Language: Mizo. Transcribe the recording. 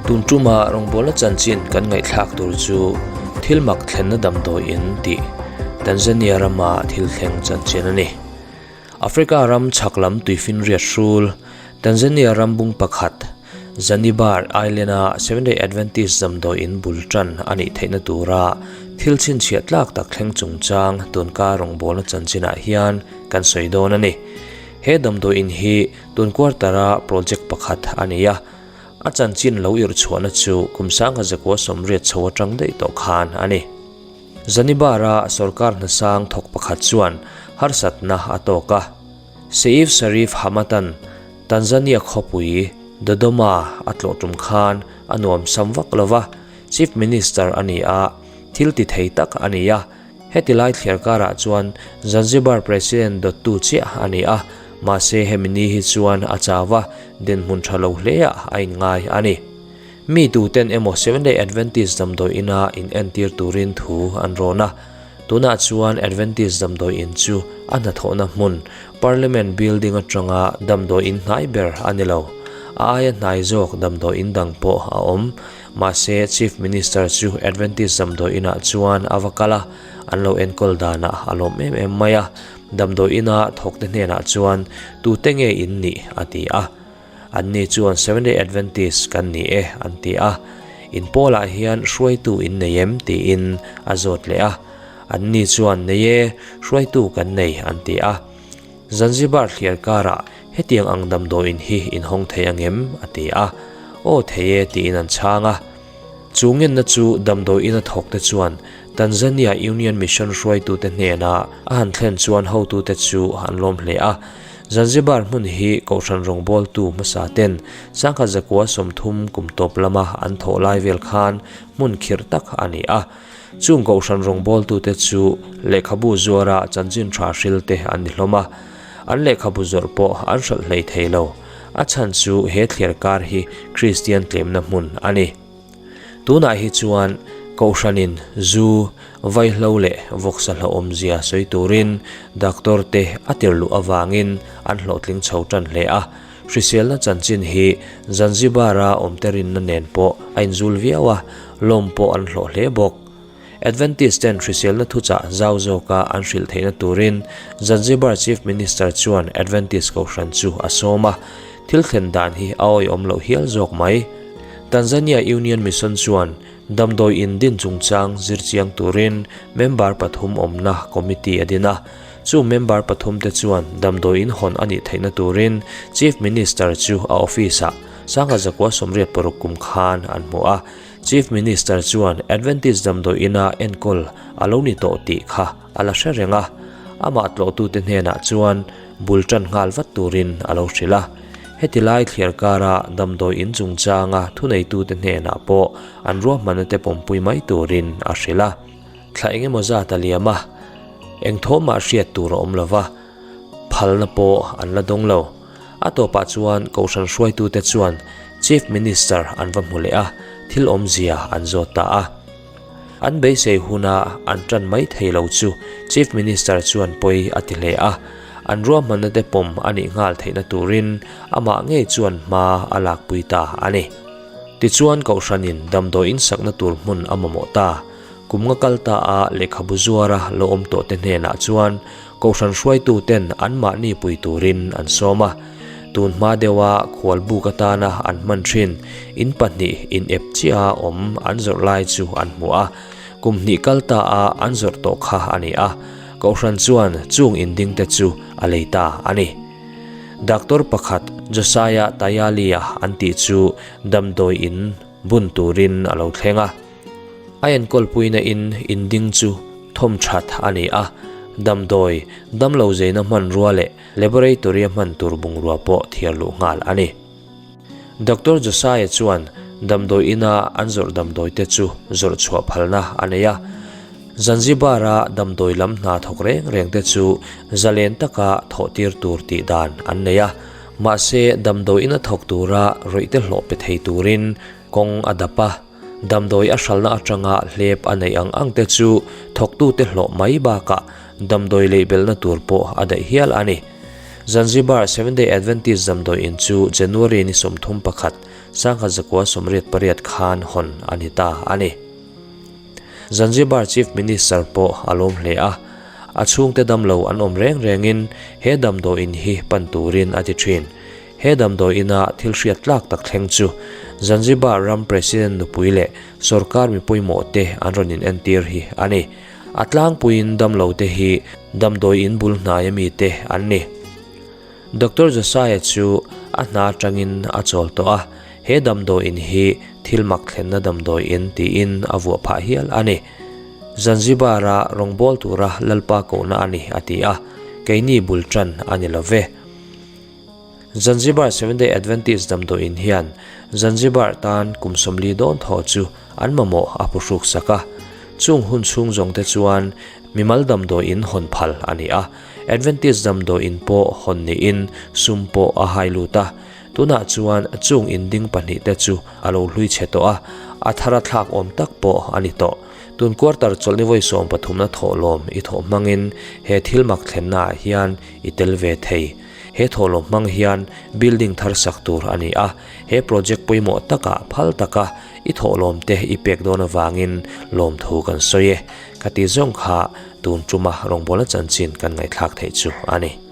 Tun tuma rawngbawlna chanchin kan ngaihthlak tur chu thil mak thlenna damdawi in tih Tanzania rama thil thleng chanchin a ni. Africa ram chhak lam tuifinriat hrul, Tanzania ram bung pakhat, Zanibar Island-a Seventh-day Adventist damdawi in bul tan a nih theihna tura thil chhinchhiah tlak tak thleng chungchang tunkar rawngbawlna chanchinah hian kan sawi dawn a ni. He damdawi in hi tun quarter-a project pakhat a ni a, a chanchin lo irh chhuahna chu kum sangha zakua sawmriat chho atang daih tawh khan a ni. Zanibar-a sorkar hnasang thawk pakhat chuan harsatna a tawk a. Seif Sharif Hamad-a'n Tanzania khawpui Dodoma a tlawh tum khan a nuam sam vak lo va, Chief Minister a ni a, thil ti thei tak a ni a. Heti lai thliar karah chuan Zanzibar President dawttu chiah a ni a, mahse hemi ni hi chuan a chau va, dinhmun tha lo hleah a inngai a ni. Mi tuten emaw Seventh-day Adventist damdawi ina in entir turin thu an rawn a. Tunah chuan Adventist damdawi in chu a hnathawhna hmun, Parliament building atanga damdawi in hnai ber a ni lo. A aia hnai zawk damdawi in dang pawh a awm. Mahse, Chief Minister chu Adventist damdawi inah chuan a va kal a, an lo enkawl danah a lawm em em mai a. Damdawi ina thawkte hnenah chuan, Tute nge in nih? a ti a. Anni chuan Seventh-day Adventist kan ni e an ti a, in pawlah hian hruaitu in nei em tiin a zawt leh a, anni chuan nei e, hruaitu kan nei an ti a. Zanzibar thliar karah hetiang ang damdawiin hi in hawng thei angem a ti a, aw thei e tiin an chhang a. Chu ngenna chu damdawiin a thawkte chuan Tanzania Union Mission hruaitute hnena a han thlen chuan hotute chu an lawm hle a. Zanzibar hmun hi Kohhran rawngbawltu hmasa ten sangkhat zakua 30 kum tawp lama an thawh lai vel khan hmun khirh tak a ni a. Chung Kohhran rawngbawltute chu lehkhabu zuara chanchin tha hrilte an ni hlawm a. An lehkhabu zawrh pawh an hralh hlei thei lo. A chhan chu he thliar kar hi Kristian tlemna hmun a ni. Tunah hi chuan Kohhranin zu, vaihlo leh vawksa hlauhawmzia sawi turin doctor te a tir luh avangin an hlawhtling chho tan hle a. Hriselna chanchin hi Zanzibar-a awmte rinna nen pawh a inzul viau a, lawm pawh an hlawh hle bawk. Adventist ten hriselna thuchah zau zawka an hrilh theihna turin Zanzibar Chief Minister chuan Adventist Kohhran chu a sawm a, thil thlen dan hi a awihawm loh hial zawk mai. Tanzania Union Mission chuan damdawi in din chungchang zirchiang turin member pathum awmna committee a din a, chu member pathum te chuan damdawi in hawn a nih theihna turin Chief Minister chu a office-ah sangha zakua 86 kum khan an hmu a. Chief Minister chuan Adventist damdawi ina enkawl a lo ni tawh tih kha a la hre reng a, amah tlawhtute hnenah chuan bul tan nghal vat turin a lo hrilh a. Heti lai thliar kara damdawi in chungchanga thuneitute hnenah pawh an ruahmanna te pawmpui mai turin a hrilh a. Thla eng emaw zat a liam a, eng thawmah hriat tur a awm lo va, phalna pawh an la dawng lo. A tawpah chuan Kohhran hruaitute chuan Chief Minister an va hmu leh a, thil awmzia an zawt ta a. An beisei huna an tan mai thei lo chu Chief Minister chuan pawi a ti hle a, an ruahmanna te pawm a nih nghal theihna turin amah ngei chuan hma a lakpui ta a ni. Tichuan Kohhranin damdawi insakna tur hmun a mamawh ta. Kum nga kal ta a lehkhabu zuara lo awm tawh te hnenah chuan Kohhran hruaitu ten anmahni pui turin an sawm a, tun hma deuha khual buk atana an hman thin in pahnih in ep chiaha awm an zawrh lai chu an hmu a, kum hnih kal ta a an zawrh tawh kha a ni a, Kohhran chuan chung in ding te chu a lei ta a ni. Doctor pakhat Josiah Tayalia an tih chu damdawi in bun turin a lo thleng a. A enkawlpuina in in ding chu thawm that a ni a, damdawi, damlo zeina hmanrua leh laboratory a hman tur bungrua pawh thiar luh nghal a ni. Doctor Josiah chuan damdawi ina an zawrh damdawi te chu zawrh chhuah phalna a nei a, Zanzibar-a damdawi lam hna thawk reng reng te chu zalen taka thawh tir tur tih dan an nei a, mahse damdawi ina thawk tura rawih te hlawh pe thei turin kawng a dap a. Damdawi a hralhna atanga hlep a neih ang ang te chu thawktute hlawh mai bakah damdawi leihbelhna tur pawh a daih hial a ni. Zanzibar Seventh-day Adventist damdawi in chu January ni 31, 1988 khan hawn a ni ta a ni. Zanzibar Chief Minister pawh a lawm hle a, a chhungte damlo an awm reng rengin he damdawi in hi pan turin a ti thin. He damdawi ina thil hriat tlak tak thleng chu Zanzibar ram President nupui leh sorkar mi pawimawh te an rawn inentir hi a ni. A tlangpuiin damlo te hi damdawi in bul hnaia mi te an ni. Doctor Josiah chu a hna atangin a chawl tawh a, he damdawi in hi thil mak thlenna damdawi in tiin a vuah phah hial a ni. Zanzibar-a rawngbawl tura Lalpa kohna a ni a ti a, keini bul tan a ni lo ve. Zanzibar Seventh-day Adventist damdawi in hian Zanzibar tan kum 40 dawn thaw chu an mamawh a phuhruk sak a. Chung hun chhung zawng te chuan mimal damdawi in hawn phal a ni a, Adventist damdawi in pawh hawn niin sum pawh a hai lut a. Tunah chuan chung in ding pahnihte chu a lo hlui chhe tawh a, a thar a thlak awm tak pawh a ni tawh. Tun quarter chawlhni vawi sawmpathumna thawhlawm i thawh hmangin he thil mak thlennaah hian i tel ve thei. He thawhlawm hmang hian building thar sak tur a ni a, he project pawimawh takah phal taka i thawhlawm te i pek dawn avangin lawmthu kan sawi e. Ka ti zawng kha tun tuma rawngbawlna chanchin kan ngaihthlak theih chu a ni.